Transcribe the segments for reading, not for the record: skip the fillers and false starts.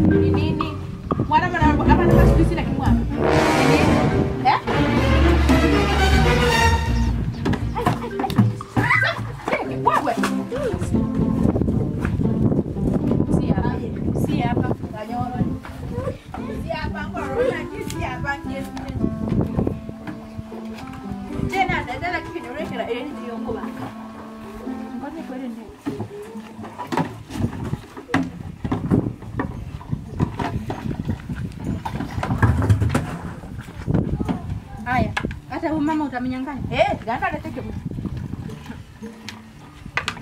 Ni nini? Mwana mwana abana ba siku hizi na kimwana. Ni nini? Eh? Ai, ai, ai. Sasa, wewe. Si hapa. Si hapa. Kanyoro. Si hapa ngoro na si hapa nje. Tena ndadala kikinyorekera eri ndiyo baka. Ngoja kweli ndio. Haya, hata huyu mama utamenyang'anya. Eh, ganda leteke.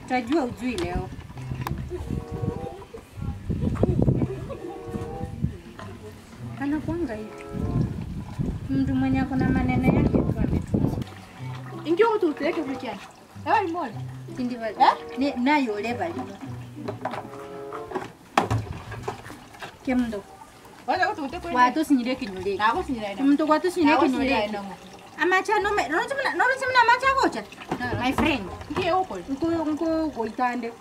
Utajua ujui leo. Anakuanga hivi. Mtu mwenye ako na maneno yake tu ametumwa. Ingia ututeleke kulikiani. Ewa imole. Sindi Eh? ni nayo leva lino. Kemndo. Wacha kutuute kweli. Watusinyire kinyule. Nakusinyira ina. Mtu watusinyire Nakusinyira kinyule. ina. Amacha no me no no no amacha gocha. My friend. Ngiye uko. Nko nko goitande.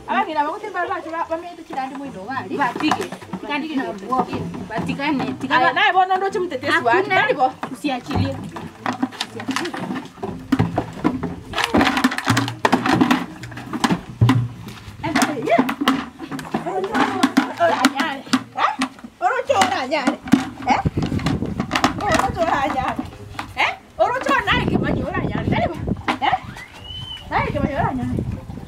Abagina bakutemba bacho bamete chirandi mwino bali. Batike. Kandi nabwo. Batikane. Aya Tikana. naye bona ndo chimutetesi wake. Hakuna. Talibo. Usiachilie. Oranyane. Eh? Orocho oranyane. Eh? Orocho oranyane. Eh? Orocho naye kimanyi oranyane. Talibo. Eh? Naye kimanyi oranyane.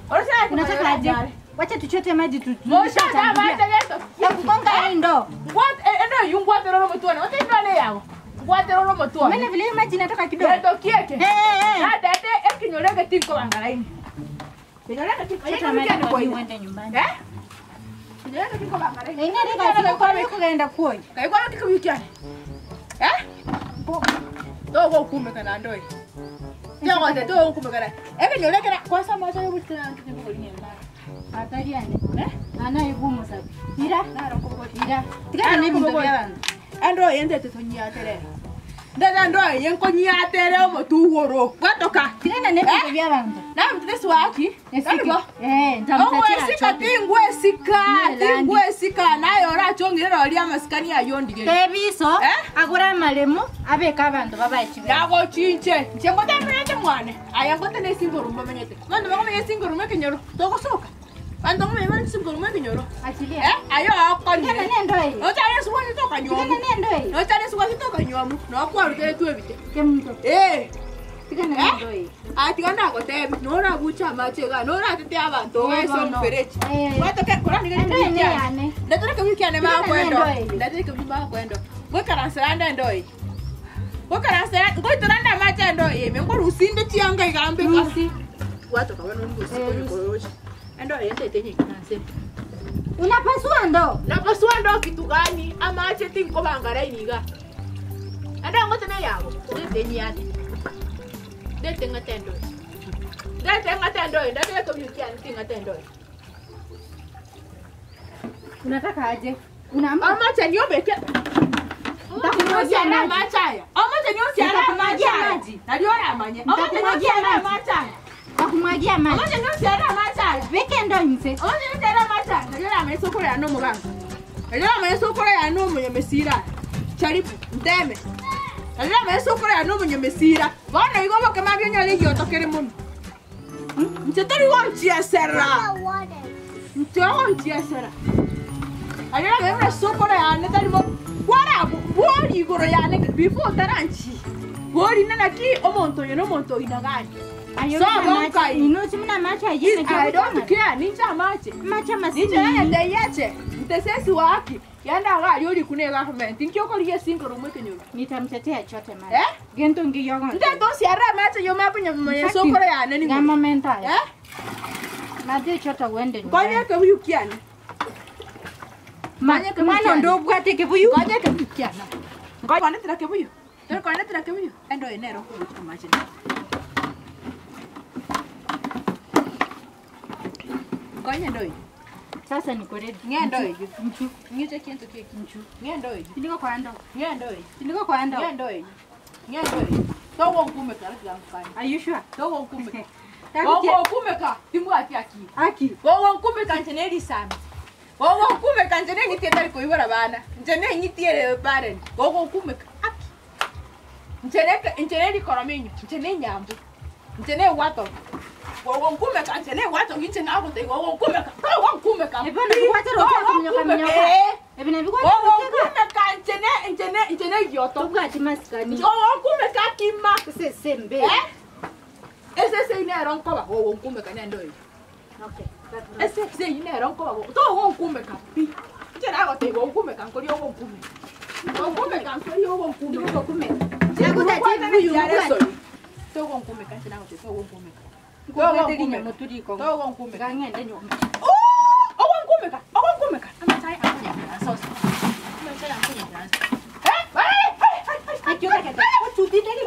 Orocho naye kimanyi Unataka aje? oranyane. Wacha tuchote maji tu. Mosha da maite leto. Nakugonga hii ndoo. Ngwate endo yungwate roro mutwana. Ote ndo ale yago. Ngwate roro mutwana. Maana vile hiyo maji inatoka kidogo. Leto kieke. Eh eh eh. Nadete ekinyorege tinko bangalaini. Kinyorege tinko. Chota maji kwa hiyo uende nyumbani. Eh? Kinyorege tinko bangalaini. Ingine kazi kugenda kuonya. Kaikwa kikubikyane. Eh? Togo kumeka na ndoi. Togo te togo kumeka na. Ekinyorege na kwasa macho yobutina ntingo linyenda. Hatari yani. Eh? Ana igumu sabi. Ira. Naro kubo. Ira. Tikana ne bintu bya bantu. Ando yende tetonyatere. Ndada ndo yenkonyatere omutuworo. Gwatoka. Tikana ne bintu bya bantu. Na mtesi waki. Esiki. Eh, nitamtatia. Omwesika tingwesika Nelandi. tingwesika naye orachongerera oria amasikani ayondigere Tebiso Eh? agura amalemu abeka abantu babachibe. nagochinche nche ngotamenyete mwane aya ngote nesingorume menyete bantu bakomenya esingorume ekenyoro togosoka bantu bakomenya bari esingorume ekenyoro Achilia. Eh, ayo Tikana akonire ne ndoo hii. nochare esuwasi tokanywamu Tikana ne ndoo hii. nochare esuwasi tokanywamu nokwarutire twebite Kemto. Eh, Tikana ne Eh? ndoo hii. atiga nagotebi norabucha amache ga noratete abanto ogese Eh, omufereji Eh. gwatoke Endo ene yane. ndatereke wikiane Tikana makwendo nendo eye. ndatereke wiki makwendo gwikaransera nda endoyi gwikaransera ngoitoranda amache endoyi ime ngorusinde chianga igambe Rusi. gwatoka bono mbusi Eh, rusi. konyokorochi endoyi entete nyikranse Unapasua ndoo. napasua ndo kitu gani amache tinkobangara iniga endo ngotene yabo ndete nyate ndete ng'ate endoyi ndete ng'ate endoyi ndatereke wikiane ting'ate endoyi Unataka aje? Unaamka? amache niobeke Nitakumwagia maji. amachaya amache niosiara Nitakumwagia amachaya maji. naliora amanye amache Nitakumwagia niosiara maji. amachaya Nakumwagia maji. amache niosiara amachaya Weke ndoo nje. amache niosiara amachaya naliora amanye sokoro ya nomuganga naliora amanye sokoro ya nomunyamesira charibu nteme naliora amanye sokoro ya nomunyamesira bono igo bokema bionyore giotokere mono nche tori gonchiesera nche ogonchiesera naliora amanye buna sokoro yane tarimo kwara bwori igoro yane before taranchi bwori nanaki omonto oyo nomonto oinagani Ayo So, mna machi. bonkai. Ino si mna machi aje I don't care ninche amache Machi ninche masini. nayete yeche. Mtetezi wa haki, genda iga aria orikune egovernment. Inki okorigia esinkoro mwa ekenyoro? Nitamtetea chote mama. Eh? Gento ngiyo gonte. Ntete osiarere amache nyuma akonya esokoro yane ning'o? Gamomento aya. Eh? Madhi chota uende Nkonye nyumbani. ekebuyu kiane. Ma- Nkonye ekebuyu Mwana kiane. ndo obwate ekebuyu. Nkonye ekebuyu kiane. Nkonye kondetera kebuyu. Tori kondetera kebuyu. Endo eye nero okobucha amache. Nkonye endo eye. Sasa niko ready. Ng'endo eye. Nchu. Ng'iche kintu kiki. Nchu. Ng'endo eye. Ndiko kwa ndo. Ng'endo eye. Ndiko kwa ndo. Ng'endo eye. Ng'endo eye. Togonkumeka ratiga nkukanye. Are you sure? Togonkumeka. Takutie- Gogonkumeka timbwati akili. Aki. Gogonkumeka nche nerisami. Gogonkumeka nche neng'iti etari koibora bana. Nche neng'iti ere parent. Gogonkumeka aki. Nche ne nche nerikorominyo. Nche nenyambu. Nche newato. Gogonkumeka nche newato nche nagote gogonkumeka. Gogonkumeka. Ebona bikwatera oteka minyoka minyoka. Ebina bikwatera oteka. Gogonkumeka nche ne nche ne nche negioto. Tobwati masikani. Gogonkumeka kima. Sesembe. Eh? Esese inero nkoba gogonkumeka nendo eyo. Okay. Esese inero nkoba go. To gogonkumeka pi. Nche nagote gogonkumeka nkori ogonkumeka. Gogonkumeka nkori ogonkumeka. Ndiko kumeka. Nakutate buyu ngwati. To gogonkumeka nche nagote to gogonkumeka. Ngwati linya muturiko. To gogonkumeka. Ngangende nyumba. Oh! Ogonkumeka. Ogonkumeka. Amatai akunya sosa. Amatai akunya sosa. Eh? Hey! Hey! Hey! Akiuka kata. Utudite ni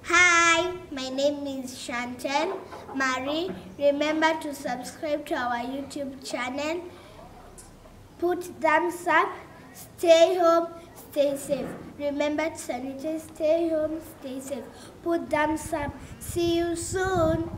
Hi, my name is Chantel Marie. Remember to subscribe to our YouTube channel. Put thumbs up. Stay home, stay safe. Remember to sanitize, stay home, stay safe. Put thumbs up. See you soon.